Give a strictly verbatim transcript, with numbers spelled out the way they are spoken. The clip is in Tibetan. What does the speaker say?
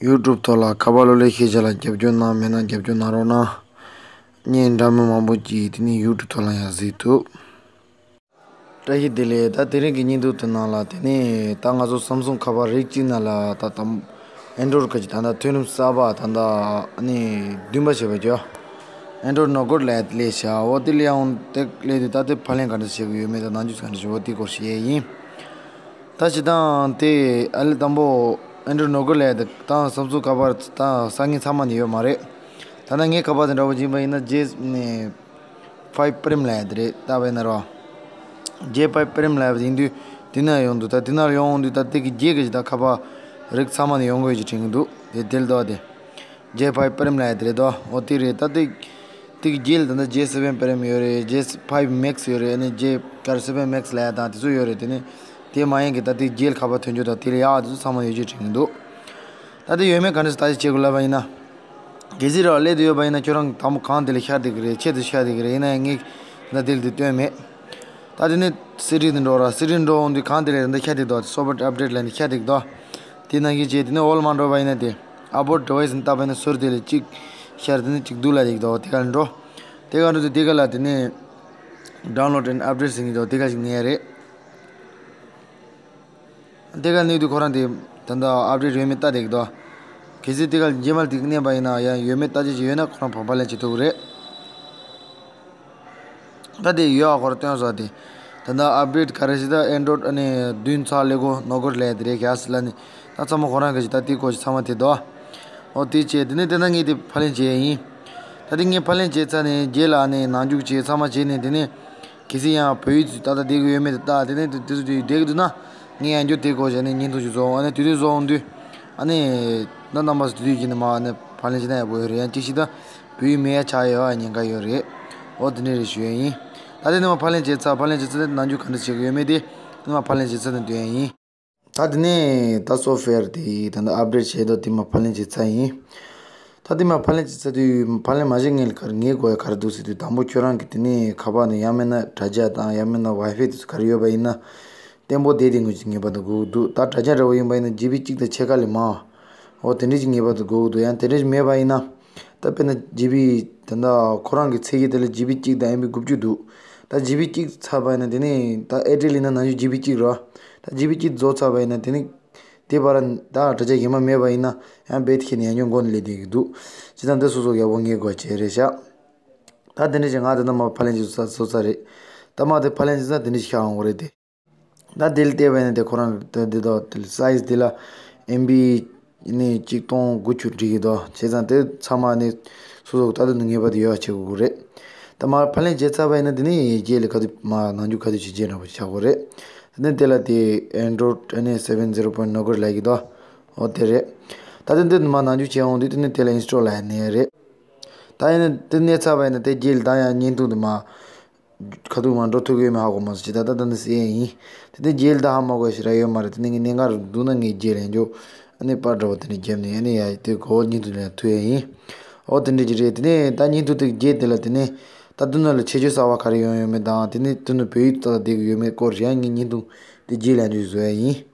ཡུ་ཊུབ་ཐོག་ལ་ཁ་པར་གློག་ཀླད་ཤེས་བྱ་ལ་རྒྱབ་སྐྱོར་གནང་མེད་ན་རྒྱབ་སྐྱོར་གནང་རོགས་གནང་། བརྙན་འདྲ་མིན་མང་པོ་ཅིག་དེ་ནས་ཡུ་ཊུབ་ཐོག་ལ་ཡང་གཟིགས་ཐུབ། བཀྲ་ཤིས་བདེ་ལེགས། ད་དེ་རིང་གི་བརྙན་ཐུང་དེ་ནང་ལ་དེ་ནས་ད་ང་ཚོ་སམ་སུང་ཁ་པར་རིགས་གཅིག་ནང་ལ་ད་ད་ཨན་ཌོ་རོཌ་གི་ད་ད་མཐུན་རིམ་གསར་པ་ད་ད་ཨ་ནི་བདུན་པ་བྱས་པ་ཅོ། ཨན་ཌོ་རོཌ་ནོ་གོཌ་ལབ་ཡ་དེ་སླེབས་ཤག་འོ་དེ་སླེབས་ཡོང་དེ་སླེབས་དུས་ད་དེ་ཕབ་ལེན་ག་འདྲ་བྱེད་དགོས་ཡོད་མེད་དང་ནང་རྒྱུ་ག་འདྲ་བྱེད་འོ་དེ་སྐོར་བཤད་ཡ་ཡིན། ད་སྤྱིར་བཏང་དེ་ཨ་ལེ་དང་པོ་ཨན་ཌོ་རོཌ་ནོ་གོཌ་ལབ་ཡ་དེ་ད་སམ་སུང་ཁ་པར་ད་ས་ངན་ཚང་མ་ནས་ཡོད་མ་རེད། ད་ནང་ངའི་ཁ་པར་དེ་འདྲ་པོ་ཡིན་པ་ཡིན་ན་རྗེས་ནས། ཕའིབ་པི་རིམ་ལབ་ཡ་དེ་རེད། ལྟ་བས་ན་རོ། ཇེ་ཕའིབ་པི་རིམ་ལབ་ཡ་དེ་ཡིན་དུས་དེ་ན་ཡོང་དུས་ད་དེ་ན་ཡོང་དུས་ད་དེ་གི་རྗེས་ཀྱི་ད་ཁ་པར་རིགས་ཚང་མ་ནས་ཡོང་དགོས་ཀྱི་དྲན་གྱི་འདུག་དེ་དེ་ལ་ལྟ་བ་དེ། ཇེ་ཕའིབ་པི་རིམ་ལབ་ཡ་དེ་རེད་དོ། འོ་དེ་རེད། ད་དེ་དེ་གི་རྗེས་ལ་ད་ལྟ་ཇེ་སེ་བེན་པི་རིམ་ཡོད་རེད། ཇེ་ཕའིབ་མེག་སི་ཡོད་རེད། ཨ་ནི་ཇེ་གར་སེ་བེན་མེག་སི་ལབ་ཡ་དང་དེ་ཚོ་ཡོད་རེད། དེ་ནི་དེ་མ་ཡིན་གི་ད་དེ་རྗེས་ལ་ཁ་པར་ཐོན་རྒྱུ་དང་དེ་ལ་ཡག་དེ་ཚོ་ཚང་མ་ཡོད་ཀྱི་དྲན་གྱི་འདུག་ད་དེ་ཡོད་མེད་ག་འདྲ་ཞིག་ད་ཅི་བྱེད་དགོས་ལབ་པ་ཡིན་ན། གལ་སྲིད་ར་སླེབས་དུ་ཡོད་པ་ཡིན་ན་ཁྱོད་རང་དང་པོ་གང་དེ་ལ་ཤར་བསྡད་ཀྱི་རེད། ཆེད་དུ་ཤར་བསྡད་ཀྱི་རེད། ཡིན་ན་ཡང་ངས་ད་དེ་ལ་དེ་སྟོན་མེད། ད་དེ་ནས་སི་ཊིང་དེ་འགྲོ་ར། སི་ཊིང་འགྲོ་འོང་དུས་གང་དེ་ལ་རེད་འདི་ཤར་བསྡད་འདུག་སོབ་ཝེར་ཨབ་ཌེཊ་ལ་ནི་ཤར་བསྡད་འདུག་དེ་ནང་བཞིན་བྱས་དེ་ནས་འོག་ལ་མར་འགྲོ་བ་ཡིན་ན་དེ་ཨ་བོ་ཊི་ཌི་བའི་སི་ནི་ལྟ་བ་ཡིན་ན་ཟུར་དེ་ལ་གཅིག་ཤར། དེ་ནས་གཅིག་སྡུག་ལ་བསྡད་འདུག་དེ་ག་ལ་འགྲོ། དེ་ག་འགྲོ་དུས་དེ་ག་ལ་དེ་ནས་ཌའུན་ལོཌ་ཨེན་ཌི་ཨབ་ཌེཊ་ཟེར་གྱི་འདུག་དེ་ག་ཞིག་ཉན་ཡ་རེད། དེ་ག་གནས་དུས་ཁོ་རང་དེ་ད་ལྟ་ཨབ་ཌེཊ་ཡོད་མེད་ལྟ་བསྡད་ཀྱི་འདུག་གལ་སྲིད་དེ་ག་རྗེས་མ་དེ་གནས་པ་ཡིན་ན་ཡང་ཡོད་མེད་ལྟ་རྒྱུ་ཞིག་ཡོད་ན་ཁོ་རང་ཕར་ཕབ་ལེན་བྱེད་ཐུབ་ཀྱི་རེད། ད་དེ་ཡོད་ཨ་ཁོ་རང་སྟོན་སོང་དེ། ད་ལྟ་ཨབ་ཌེཊ་ག་རེ་ཞིག་ད་ཨན་ཌོ་རོཌ་ཨ་ནི་བདུན་ཚར་ལས་གོ་ནོ་གོཌ་ལབ་དེ་རེད་ཤག་ཟེར་ལབ་ནི། ད་ཚང་མ་ཁོ་རང་གི་ཞིག་ད་དེ་སྐོར་ཞིག་ཚང་མ་དེ་འདུག་འོ་དེ་བྱས་དེ་ནས་དེ་ན་ངས་དེ་ཕབ་ལེན་བྱས་ཡིན། ད་དེ་ངས་ཕབ་ལེན་བྱས་ཚར་ནས་རྗེས་ལ་ཨ་ནི་ནང་འཇུག་བྱས་ཚང་མ་བྱས་ནས་དེ་ནས། གལ་སྲིད་ཡང་བོད་ཡིག་ཏག་ཏག་བསྡད་ཀྱི་ཡོད་མེད་དེ་ལྟ། དེ་ནས་དེ་ཚོ་དེ་བསྡད་ཀྱི་འདུག་ན་ངས་ཡང་བསྐྱར་དེ་སྐོར་ཞིག་ནས་བརྙན་ཐུང་ཞིག་བཟོ་འོང་། ཨ་ནི་དེ་དུས་བཟོ་འོང་དུས་ཨ་ནི་ད་རྣམ་པ་ཚོ་དེ་དུས་ཀྱི་ནས་མ་ཨ་ནི་ཕབ་ལེན་བྱེད་ན་ཡག་པོ་ཡོད་རེད། ཡང་གཅིག་ཤིག་ད་བོད་ཡིག་མེད་ཡ་ཆགས་ཡོད་ཨ་ཉེན་ཁ་ཡོད་རེད། འོ་དེ་འདྲ་རེད་ཞུ་ཡ་ཡིན། ད་དེ་ནས་མ་ཕབ་ལེན་བྱས་ཚར། ཕབ་ལེན་བྱས་ཚར་ནས་ནང་འཇུག་ག་འདྲ་བྱེད་ཀྱི་ཡོད་མེད་དེ་ནས་མ་ཕབ་ལེན་བྱས་ཚར་ནས་སྟོན་ཡ་ཡིན། ད་དེ་ནས་ད་སོབ་ཝེར་དེ་ད་ནི་ཨབ་ཌེཊ་བྱས་དོ་དེ་མ་ཕབ་ལེན་བྱས་ཚར་ཡིན། ད་དེ་མ་ཕབ་ལེན་བྱས་ཚར་དུས་ཕབ་ལེན་མ་བྱས་སྔོན་ལ་ག་རེ་ངས་དགོས་ཡ་ག་རེ་འདུག་ཟེར་དུས་དང་པོ་ཁྱོད་རང་གི་དེ་ནས་ཁ་པར་ནས་ཡང་མིན་ན་དྲ་རྒྱ་དང་ཡང་མིན་ན་ཝའི་ཕའི་དེ་ཚོ་ག་རེ་ཡོད་པ་ཡིན་ན་བརྟན་པོ་བསྡད་དེ་ངོས་ཀྱི་ངེས་པར་དུ་དགོས་ཀྱི་འདུག་ད་དྲ་རྒྱ་འདྲ་བོ་ཡིན་པ་ཡིན་ན་ཇི་བི་གཅིག་དང་ཕྱེད་ཀ་ལས་མང་། འོ་དེ་འདྲ་ཞིག་ངེས་པར་དུ་དགོས་ཀྱི་འདུག་ཡང་དེ་འདྲ་ཞིག་མེད་པ་ཡིན་ན། ད་དཔེར་ན་ཇི་བི་ད་ལྟ་ཁོ་རང་གི་ཚད་གཞི་དེ་ལ་ཇི་བི་གཅིག་དང་ཨེམ་བི་དགུ་བཅུ་འདུག་ད་ཇི་བི་གཅིག་ཚར་བ་ཡིན་ན་དེ་ནས་ད་ཨེར་ཊེལ་ཡིན་ན་ནང་བཞིན་ཇི་བི་གཅིག་རེད་བ། ད་ཇི་བི་གཅིག་རྫོགས་ཚར་བ་ཡིན་ན་དེ་ནས་དེ་བར་ད་དྲ་རྒྱ་གཞན་པ་མེད་པ་ཡིན་ན་ཡང་རྦད་དེ་ཁྱེར་ནས་ཡང་སྐྱར་མགོ་ནས་སླེབས་བསྡད་ཀྱི་འདུག་བྱས་ཙང་འདི་སོ་སོ་ཡག་པོ་ངེས་དགོས་བྱས་རེད་ཤག་ད་དེ་འདྲ་བྱས་ང་ད་ལྟ་མ་ཕབ་ལེན་བྱས་ཚར་ཚར་རེད། ད་མ་དེ་ཕབ་ལེན་བྱས་ཚར་དེ་འདྲ་ཞིག་ཤར་འོང་གི་རེད་དེ། ད་དེ་ལ་བལྟས་པ་ཡིན་ན་དེ་ཁོ་རང་དེ་དེ་དག་དེ་ལ་སའི་ཛི་དེ་ལ་ཨེམ་བི་ནི་གཅིག་སྟོང་དགུ་བཅུ་འགྲིག་གི་འདུག་བྱས་ཙང་དེ་ཚང་མ་ནི་སོ་སོ་ད་དུང་ངེས་པར་དུ་ཡོད་བྱེད་དགོས་ཀྱི་རེད། ད་མར་ཕབ་ལེན་བྱས་ཚར་བ་ཡིན་ན་དེ་ནི་རྗེས་ལ་ག་དུས་མ་ནང་འཇུག་ག་དུས་བྱེད་རྗེས་འདྲ་པོ་ཆགས་དགོས་རེད། དེ་ནི་དེ་ལ་དེ་ཨན་ཌོ་རོཌ་ཨ་ནི་སེ་བེན་ཛི་རོ་པོ་ཡིན་ཊི་ནོ་གོཌ་ལབ་ཀྱི་འདུག་འོ་དེ་རེད། ད་དེ་འདི་མ་ནང་འཇུག་བྱས་འོང་དུས་དེ་ནི་དེ་ལ་ཨིན་སི་ཊོལ་ལབ་ཡ་ནི་རེད། ད་ཡིན་ན་དེ་གནས་ཚར་བ་ཡིན་ན་དེ་རྗེས་ལ་ད་ཡང་བརྙན་ཐུང་དུ་མ། ཁ་ཐུག་མ་འགྲོ་ཐུབ་ཀྱི་ཡོད་མེད་ཧ་གོ་མ་སོང་། ཇི་ལྟར་ད་ལྟ་འདི་སེ་ཡིན། དེ་ནས་རྗེས་ལ་ད་ཧ་མ་གོ་ཞེ་དྲག་ཡོད་མ་རེད། དེ་ནས་ངས་གནད་འགག་རུ་འདུག་ན་ངས་རྗེས་ལ་འཇོག་ཨ་ནི་པར་འདྲ་བོ་དེ་འདྲ་བརྒྱབ་ནས་ཨ་ནི་ཡ་དེ་གོ་བརྙན་ཐུང་ལ་ཐུག་ཡ་ཡིན། འོ་དེ་འདྲ་ཅིག་རེད། དེ་ནས་ད་བརྙན་ཐུང་དེ་རྗེས་དེ་ལ་དེ་ནས་ད་དུ་ནང་ལ་ཁྱད་ཆོས་གསར་བ་ག་རེ་ཡོང་ཡོད་མེད་དང་དེ་ནས་དུ་ནང་བོད་ཡིག་ཏག་ཏག་བསྡད་ཀྱི་ཡོད་མེད་སྐོར་ཡང་ངས་བརྙན་ཐུང་དེ་རྗེས་ལ་འཇོག་བཟོ་ཡ་ཡིན།